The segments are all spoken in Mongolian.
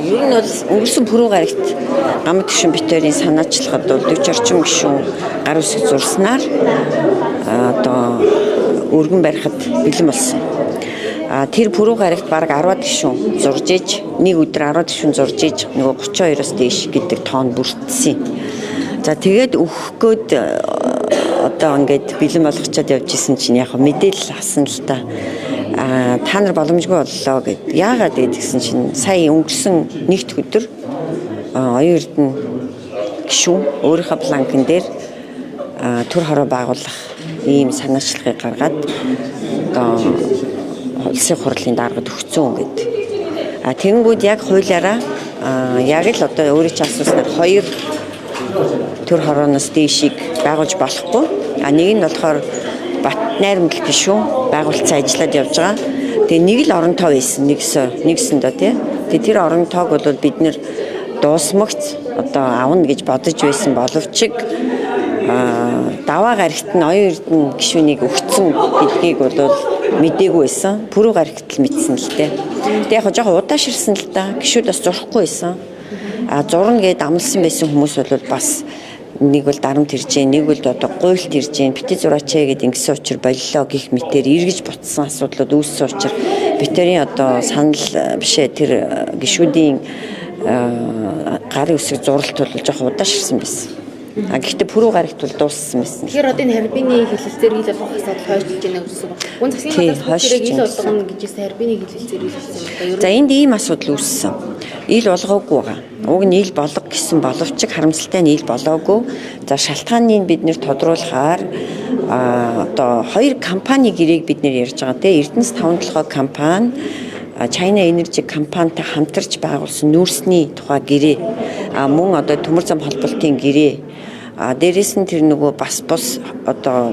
Ер нь бол өнгөрсөн пүрэв гарагт Гамбай Төвшин бит хоёрын санаачлагад бол 40 орчим гишүүн гар үсэг зурснаар одоо өргөн барихад бэлэн болсон. А тэр пүрэв гарагт бараг 10 гишүүн зурж иж, нэг өдөр 10 гишүүн зурж иж нөгөө 32-оос дээш гэдэг тоон бүрдсэн. За, тэгээд өгөх гээд одоо ингээд бэлэн болгочоод явж исэн чинь яг мэдээлэл авсан л та. А та нар боломжгүй боллоо гэд. Яагаад гэдгсэн чинь сая өнгөрсөн нэгд өдөр оюун эрдэнэ гишүүн өөрийнхөө бланкн дээр төр хороо байгуулах ийм санаачлагыг гаргаад одоо улсын хурлын даргад өгцөн гэд. А тэгэнгүүт яг хуулиараа яг л одоо өөрийн чинь асууснаар хоёр төр хорооноос дээшийг байгуулж болохгүй. А нэг нь болохоор Бат найрамдал гишүүн байгуулцсан ажиллаад явж байгаа. Тэгээ нэг л орон тоо байсан нэгсэн нэгсэндөө тий. Тэгээ тэр орон тоог бол бид нэр дуусмагц одоо авна гэж бодож байсан боловч даваа гарагт нь оюун эрдэнэ гишүүнийг өгцөн гэдгийг бол мдээгүй байсан. Пүрэв гарагт л мэдсэн л дээ. Тэгээ яг жоохон удааширсан л да. Гишүүд бас зурхгүй байсан. А зурна гэд амлсан байсан хүмүүс бол бас нэг бол дарамт ирж гин, нэг бол одоо гуйлт ирж гин, бити зураач гэд ингэсэн учир боллоо гих мэтэр эргэж бутсан асуудлууд үүссэн учир битэрийн одоо санал бишээ тэр гишүүдийн гарын үсэг зуралт бол жоохон удаашрсан байсан. А гэхдээ пүрэв гарагт бол дууссан байсан. Тэгэхээр одоо энэ харбины хэлэлцээр ил болгох асуудал хойшлж байна гэсэн үг. Гүн засгийн газар хэрэг ил болгоно гэж хэлсэн, харбины хэлэлцээр ил болсон юм байна. За, энд ийм асуудал үүссэн. Ил болгоогүй байгаа. Уг нь ил болго гэсэн боловч харамсалтай нь ил болоогүй. За, шалтгааныг бид нэр тодруулахаар одоо хоёр компани гэрээг бид нэр ярьж байгаа те. Эрдэнэс 5 толгой компани China Energy компанитай хамтарч байгуулсан нүүрсний тухай гэрээ, а мөн одоо төмөр зам холболтын гэрээ, а дээрэс нь тэр нөгөө бас бус одоо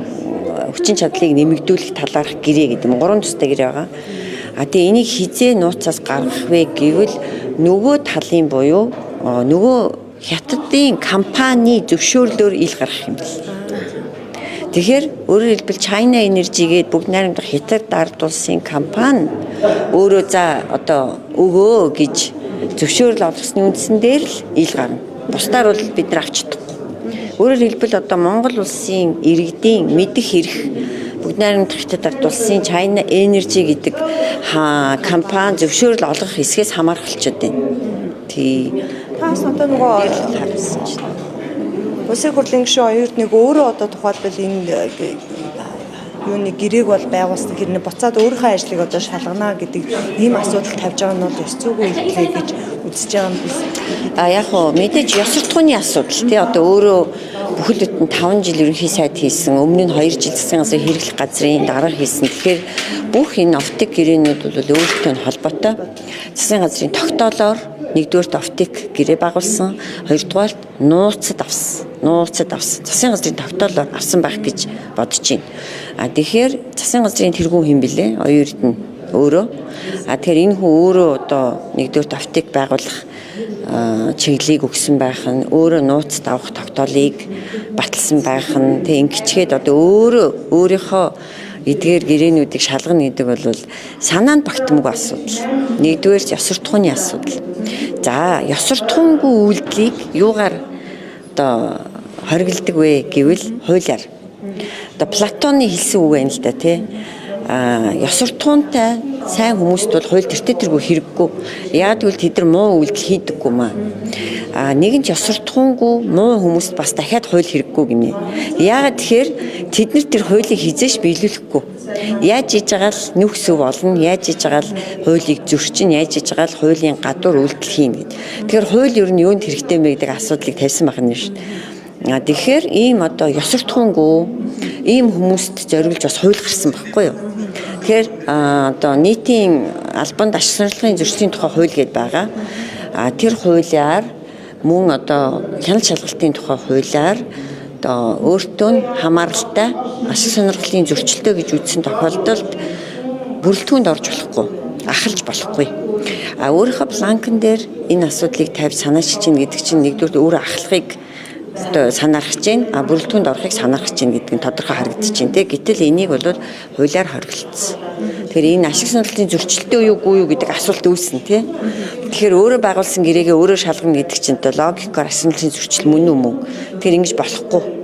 хүчин чадлыг нэмэгдүүлэх талаарх гэрээ гэдэг юм, гурван тустай гэрээ байгаа. А тэгээ энийг хизээ нууцаас гаргах вэ гэвэл нөгөө талын буюу нөгөө хятадын компани зөвшөөрлөөр ил гаргах юм бэл. Тэгэхээр өөрөөр хэлбэл China Energy гээд бүгд найрамдах хятад ард улсын компани өөрөө за одоо өгөө гэж зөвшөөрөл олгосны үндсэн дээр л ил гарна. Бусдаар бол бид нар авч чадахгүй. Өөрөөр хэлбэл одоо Монгол улсын иргэдийн мэдэх эрх бүгд найрамдах хятад ард улсын China Energy гэдэг компани зөвшөөрөл олгох хэсгээс хамаарах болчиход байна. Тий. Таас одоо нөгөө харсан чинь Улсын хурлын гишүүн оюун эрднийг өөрөө одоо тухайлбал энэ юуны гэрээг бол байгуулсан хэрнээ буцаад өөрийнхөө ажлыг одоо шалгана гэдэг ийм асуудал тавьж байгаа нь бол ёс зүйн үйлдэл гэж үзэж байгаа юм биш. А яг хоо мэдээж ёс суртахууны асуудал тий, одоо өөрөө бүхэл бүтэн 5 жил ерөнхий сайд хийсэн, өмнө нь 2 жил засгийн газрын хэрэглэх газрын дарга хийсэн. Тэгэхээр бүх энэ оптик гэрээнүүд бол өөртөө нь холбоотой. Засгийн газрын тогтоолоор нэгдүгээрт оптик гэрээ байгуулсан, хоёрдугаарт нууцад авсан. Нууцад авсан. Засгийн газрын тогтоолоор авсан байх гэж бодож байна. А тэгэхээр засгийн газрын тэргүүн хэн блэ? Оюун эрдэнэ өөрөө. А тэгэхээр энэ хүн өөрөө одоо нэгдүгээрт оптик байгуулах чиглэлийг өгсөн байх нь, өөрөө нууцад авах тогтоолыг баталсан байх нь, тэг ингэчгээд одоо өөрөө өөрийнхөө эдгээр гэрээнүүдийг шалгана гэдэг бол санаанд багтамгүй асуудал. Нэгдүгээр ёс суртахууны асуудал. За, ёс суртахуунгүй үйлдэлийг юугаар одоо хориглодог вэ гэвэл хуулиар. Одоо Платоны хэлсэн үг байна л да тий. А ёс суртахуунтай сайн хүмүүст бол хууль тэртээ тэргүй хэрэггүй. Яг гэвэл тэд нар муу үйлдэл хийдэггүй маа. А нэгэн ч ёс суртахуунгүй муу хүмүүст бас дахиад хууль хэрэггүй гинэ. Яагаад тэгэхээр тэд нар тэр хуулийг хизээш биелүүлэхгүй. Яаж хийж байгаа л нүх сүв олно, яаж хийж байгаа л хуулийг зөрчин, яаж хийж байгаа л хуулийн гадуур үйлдэл хийнэ гэд. Тэгэхээр хууль ер нь юунд хэрэгтэй мэ гэдэг асуудлыг тавьсан байх нь шүү дээ. А тэгэхээр ийм одоо ёс суртахуунгүй ийм хүмүүст зориулж бас хууль гарсан байхгүй юу? Тэгэхээр одоо нийтийн албанд ашиг сонирхлын зөрчлийн тухай хууль гэдээ байгаа. А тэр хуулиар мөн одоо хяналт шалгалтын тухай хуулиар одоо өөртөө нь хамааралтай ашиг сонирхлын зөрчилтэй гэж үзсэн тохиолдолд бүрэлдэхүүнд орж болохгүй, ахалж болохгүй. А өөрийнхөө бланкн дээр энэ асуудлыг тавьж санаачилж чинь гэдэг чинь нэгдүгээр өөрөө ахлахыг одоо санаарах чинь, а бүрэлдэхүүнд орохыг санаарах чинь гэдэг нь тодорхой харагдаж байна те. Гэтэл энийг бол хуулиар хориглолцсон. Тэгэхээр энэ ашиг сонирхлын зөрчилтэй юу үгүй юу гэдэг асуулт үүснэ тий. Тэгэхээр өөрөө байгуулсан гэрээгээ өөрөө шалгана гэдэг чинь одоо логикоор ашиг сонирхлын зөрчил мөн үү мөн. Тэгэхээр ингэж болохгүй.